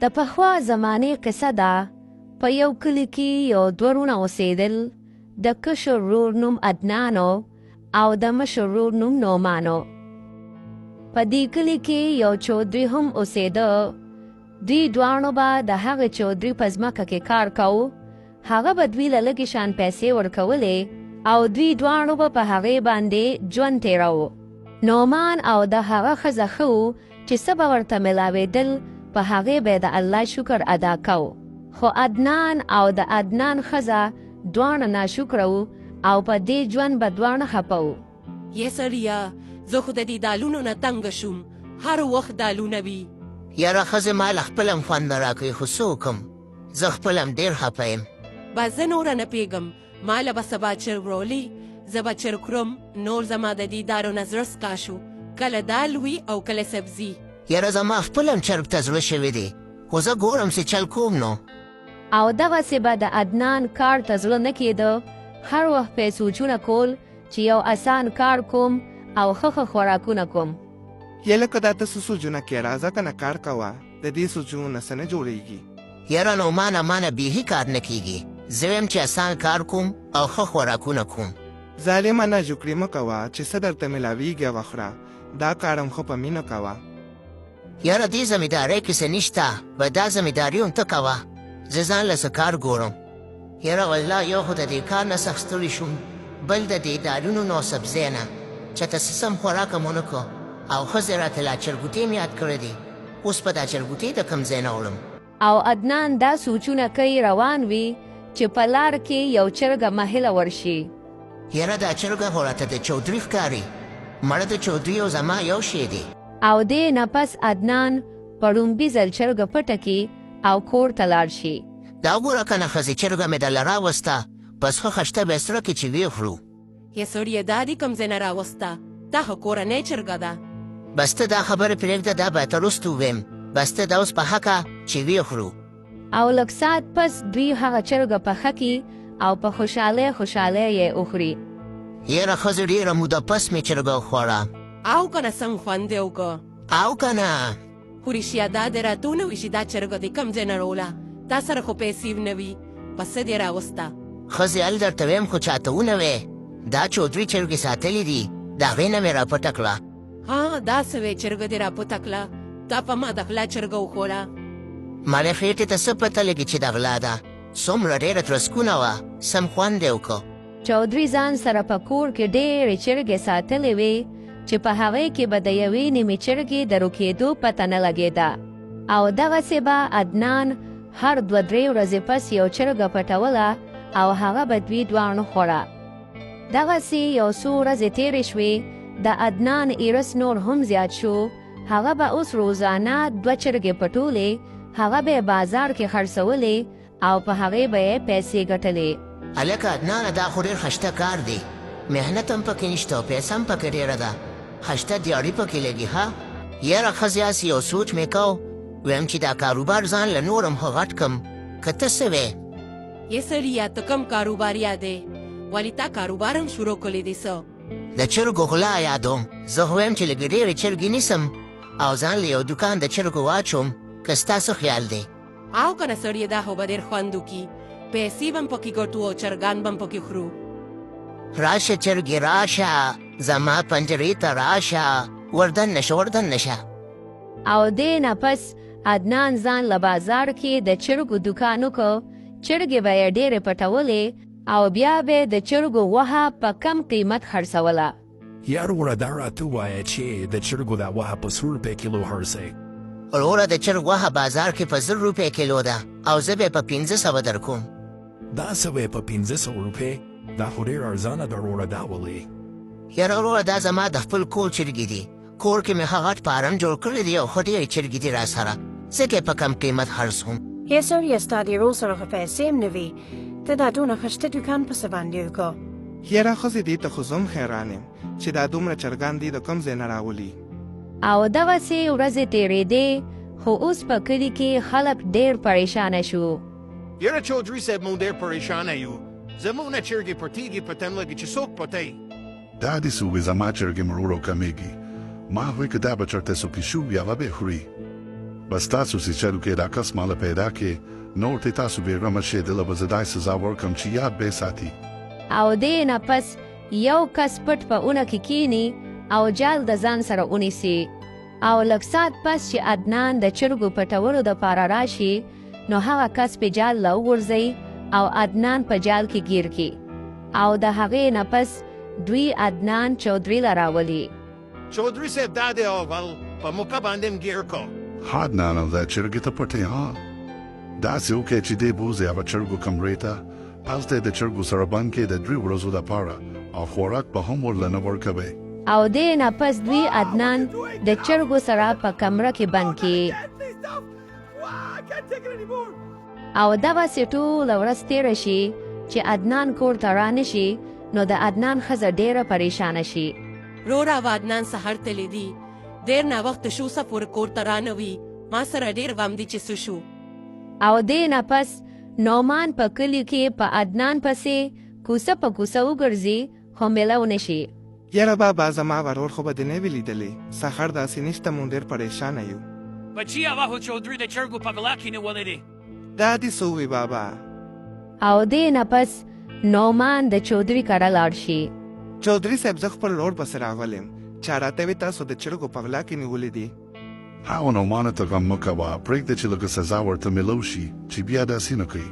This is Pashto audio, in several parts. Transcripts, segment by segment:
د پخوا زمانې قصه ده، په یو کلي کې یو دوه وروڼه اوسېدل، د کشر ورور نوم عدنان و او د مشر ورور نوم نعمان و. په دې کلي کې یو چودري هم اوسېده. دوی دواړو به د هغه چودري په ځمکه کې کار کاوه، هغه به دوی له لږې شان پیسې ورکولې او دوی دواړو به په هغې باندې ژوند تېراوه. نعمان او د هغه ښځه ښه وو چې څه به ورته ملاوېدل په هغې به یې د الله شکر ادا کاوه، خو عدنان او د عدنان ښځه دواړه ناشکره وو او په دې ژوند به دواړه خپه وو. یه سړیه زه خو د دې دالونو نه تنګ شوم هر وخت دالونه وي. یاره ښځې ما له خپل هم خوند نه راکوي خو څه وکړم زه خپل هم ډېر خپه یم. بس زه نوره نه پوهېږم ما له به سبا چرګ رولي زه به چرګ خورم نور زما د دې دارو نه زړه سکا شو کله دال وي او کله سبزي. یاره زما خپل هم چرګ ته زړه شوی دی خو زه ګورم چې چل کوم نو. او دغسې به د عدنان کار ته زړه نه کېده هر وخت به یې سوچونه کول چې یو اسان کار کوم او ښه ښه خوراکونه کوم. یه لکه دا ته څه سوچونه کې راځه کنه کار کوه د دې سوچونو نه څه نه جوړیږي. یاره نعمانه مانه بیخي کار نه کیږي زه ویم چې اسان کار کوم او ښه خوراکونه کوم. ظالمه نه جوکړي مه کوه چې څه درته ملاویږي وخوره دا کار هم ښه په مینه کوه. یاره دې زمیدارۍ کې څه نشته به دا زمیداري هم ته کوه زه ځان له څه کار ګورم. یاره والله یو خو د دې کار نه سخت ستړي شوم بل د دې دالونو نو سبزۍ نه چاته څه سم خوراک هم ونه کړ او ښځې راته لا چرګوټې هم یاد کړي دي اوس به دا چرګوټې د کوم ځای نه وړم. او عدنان دا سوچونه کوي روان وي چې په لار کې یو چرګه مهله ورشي. یاره دا چرګه خو راته د چودري ښکاري مړه د چودري او زما یو شی دی. او دې نه پس عدنان په ړومبي ځل چرګه پټه کړي او کور ته لاړ شي. دا وګوره کنه ښځې چرګه مې درله راوسته بس ښه خشته به یې سره کړي چې ویې خورو. یه سړیه دا دې کوم ځای نه راوسته دا خو کورنۍ چرګه ده. بس ته دا خبرې پرېږده دا به ته وروسته ووایم بس ته دا اوس پخه که چې ویې خورو. او لږ ساعت پس دوی هغه چرګه پخه کړي او په خوشحالۍ خوشحالۍ یې وخوري. یاره ښځې ډېره موده پس مې چرګه وخوړه. او کنه څنګه خوند یې وکړ. او کنه. خو رښتیا دا دې راته ونه وي چې دا چرګه دې کوم ځای نه راوړه تا سره خو پیسې هم نه وي په څه دې راوسته. ښځې ال درته ویم خو چاته ونه وې دا چودري چرګې ساتلې دي د هغې نه مې راپټه کړه. ها دا څه وې چرګه دې راپټه کړه تا په ما د غلا چرګه وښوله. مړې خېټې ته څه پته لګي چې د غلا ده څومره ډېره ترسکونه وه سم خوند یې وکړ. چودري ځان سره په کور کې ډېرې چرګې ساتلې وې چې په هغې کې به د یوې نیمې چرګې د روکېدو پته نه لګېده او دغسې به عدنان هر دوه درې ورځې پس یو چرګه پټوله او هغه به دوی دواړو خوړه. دغسې یو څو ورځې تېرې شوې، د عدنان ایرس نور هم زیات شو، هغه به اوس روزانه دوه چرګې پټولې، هغه به یې بازار کې خرڅولې او په هغې به یې پیسې ګټلې. هلکه عدنانه دا خو ډېر خشته کار دی، محنت هم پکې نشته او پیسه هم پکې ډېره ده، خشته دیاړي پکې لګي ها؟ یاره ښځې هسې یو سوچ مې کاو، ویم چې دا کاروبار ځان له نور هم ښه غټ کم، که ته څه وې؟ یه سړیه ته کوم کاروبار یادې؟ ولې تا کاروبار هم شروع کړی دی څه؟ د چرګو غلا یادوم، زه خو وایم چې لږې ډېرې چرګې نیسم او ځان له یو دوکان د چرګو واچوم، که ستا څه خیال دی؟ او کنه سړیه دا خو به ډېر خوند وکړي، پیسې به هم پکې ګټو او چرګان به هم پکې خورو. راشه چرګې راشه زما پنجرې ته راشه وردننه شه وردننه شه. او دې نه پس عدنان ځان له بازار کې د چرګو دوکان وکړ، چرګې به یې ډېرې پټولې او بیا به یې د چرګو غوښه په کم قیمت خرڅوله. یار وروره دا راته ووایه چی د چرګو دا غوښه په څو روپۍ کیلو خرڅوې؟ وروره د چرګ غوښه بازار کې په 1000 روپۍ کیلو ده او زه به یې په 500 درکوم. دا څه وایې په 500 روپۍ؟ دا خو ډېر ارزانه ده وروره دا ولې؟ یاره وروره دا زما د خپل کور چرګې دي، کور کې مې ښه غټ فارم جوړ کړی دی او ښه ډېرې چرګې دي راسره ځکه یې په کم قیمت خرڅوم. هی سړیه ستا د ورور سره خو پیسې هم نه وي ته دا دونه خشته دوکان په څه باندې وکړ؟ یاره ښځې دې ته خو زه هم حیران یم چې دا دومره چرګان دې د کوم ځای نه راولي. او دغسې ورځې تېرېدې خو اوس په کلي کې خلک ډېر پریشانه شو. یاره چودري صاحب مونږ ډېر پریشانه یو زمونږ نه چرګې پټیږي پته نه لګي چې څوک پټوي. دا دې څه وي زما چرګې ورو ورو کمیږي ما وې که دا به چرته څوک شو یا به خوري. بس تاسو چې چلو کې دا کس ماله پیدا کې، نور ته تاسو بې غمه شئ، دله به زه داسې سزا ورکړم چې یاد به یې ساتي. او دې نه پس یو کس پټ په اونه کې کینی او جال د ځان سره ونیسي او لږ ساعت پس چې عدنان د چرګو پټولو دپاره راشي نو هغه کس پې جال له وغورځوي او عدنان په جال کې ګیر کړي او د هغې نه پس دوی عدنان چودري له راولي. چودري صاحب دا دی اول په موقع باندې م ګیر کو. عدنانه دا چرګې ته پټې ها داسې وکړئ چې دی بوځي هغه چرګو کمرې ته، هلته یې د چرګو سره بند کړئ د درې ورځو لپاره او خوراک به هم ورله نه ورکوئ. او دې نه پس دوی عدنان د چرګو سره په کمره کې بند کړي. او دغسې ټوله ورځ تېره شي چې عدنان کور ته رانشي نو د عدنان ښځه ډېره پریشانه شي. روره او عدنان سهار تللي دي، ډېر ناوخته شو څه پورې کور ته رانه وي، ما سره ډېر غم دي چې څه شو. او دې نه پس نعمان په کلي کې په عدنان پسې کوڅه په کوڅه وګرځي خو ملو نه شي. یاره بابا زما ورور خو به دې نه وي لیدلی، سحر داسې نشته مونږ ډېر پریشانه یو. بچیه هغه خو چودري د چرګو په غلا کې نیولی دی. دا دې څه ووي بابا؟ او دې نه پس نعمان د چودري کره لاړ شي. چودري صاحب زه خپل ورور پسې راغلیم، چا راته وي تاسو د چرګو په غلا کې نیولي دي. هاو نعمانه ته غم مه کوه، پرېږده چې لږه سزا ورته ملو شي چې بیا داسې نه کوي.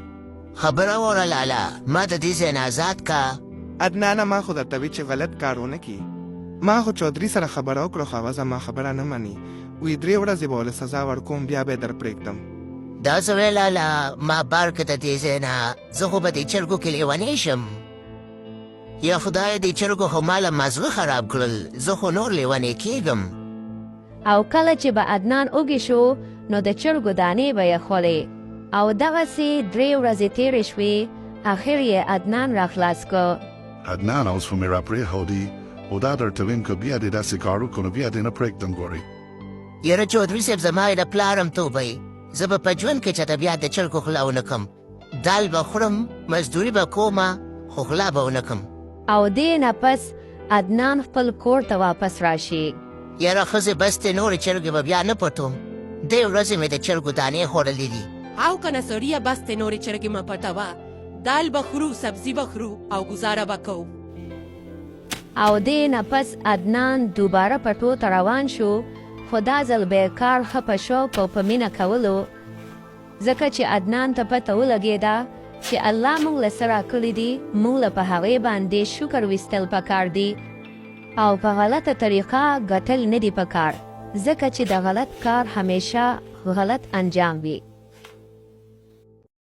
خبره وره لالا، ما د دې ځای نه ازاد که. عدنانه ما خو درته وي چې غلط کار ونه کړي. ما خو چودري سره خبره وکړه خو هغه زما خبره نه مني، وي درې ورځې به وله سزا ورکوم بیا به یې در پرېږدم. دا څه وې لالا، ما بار که د دې ځای نه، زه خو به دې چرګو کې لیونی شم. یا خدایه دې چرګو خو ماله مازغه خراب کړل، زه خو نور لیونی کیږم. او کله چې به عدنان اوږی شو نو د چرګو دانې به یې خولې او دغسې درې ورځې تېرې شوې، اخر یې عدنان راخلاص کړ. عدنان اوس خو مې راپرېښودی، خو دا درته ویم که بیا دې داسې کار وکړو نو بیا دې نه پرېږدم ګورې. یاره چودري صاحب زما یې د پلار هم توبه یې، زه به په ژوند کې چاته بیا د چرګو غلا ونه کړم، دال به خورم، مزدوري به کومه، خو غلا به ونه کړم. او دې نه پس عدنان خپل کور ته واپس راشي. یاره ښځې بس دی، نورې چرګې به بیا نه پټوم، درې ورځې مې د چرګو دانې خوړلې دي. او کنه سړیه بس دی، نورې چرګې مه پټوه، دال به خورو، سبزي به خورو او ګوزاره به کوو. او دې نه پس عدنان دوباره پټو ته روان شو، خو دا ځل به یې کار ښه په شوق او په مینه کولو، ځکه چې عدنان ته پته ولګېده چې الله موږ له څه راکړي دي، موږ له په هغې باندې شکر ویستل پکار دي او په غلطه طریقه ګټل نه دي پکار، ځکه چې د غلط کار همیشه غلط انجام وي.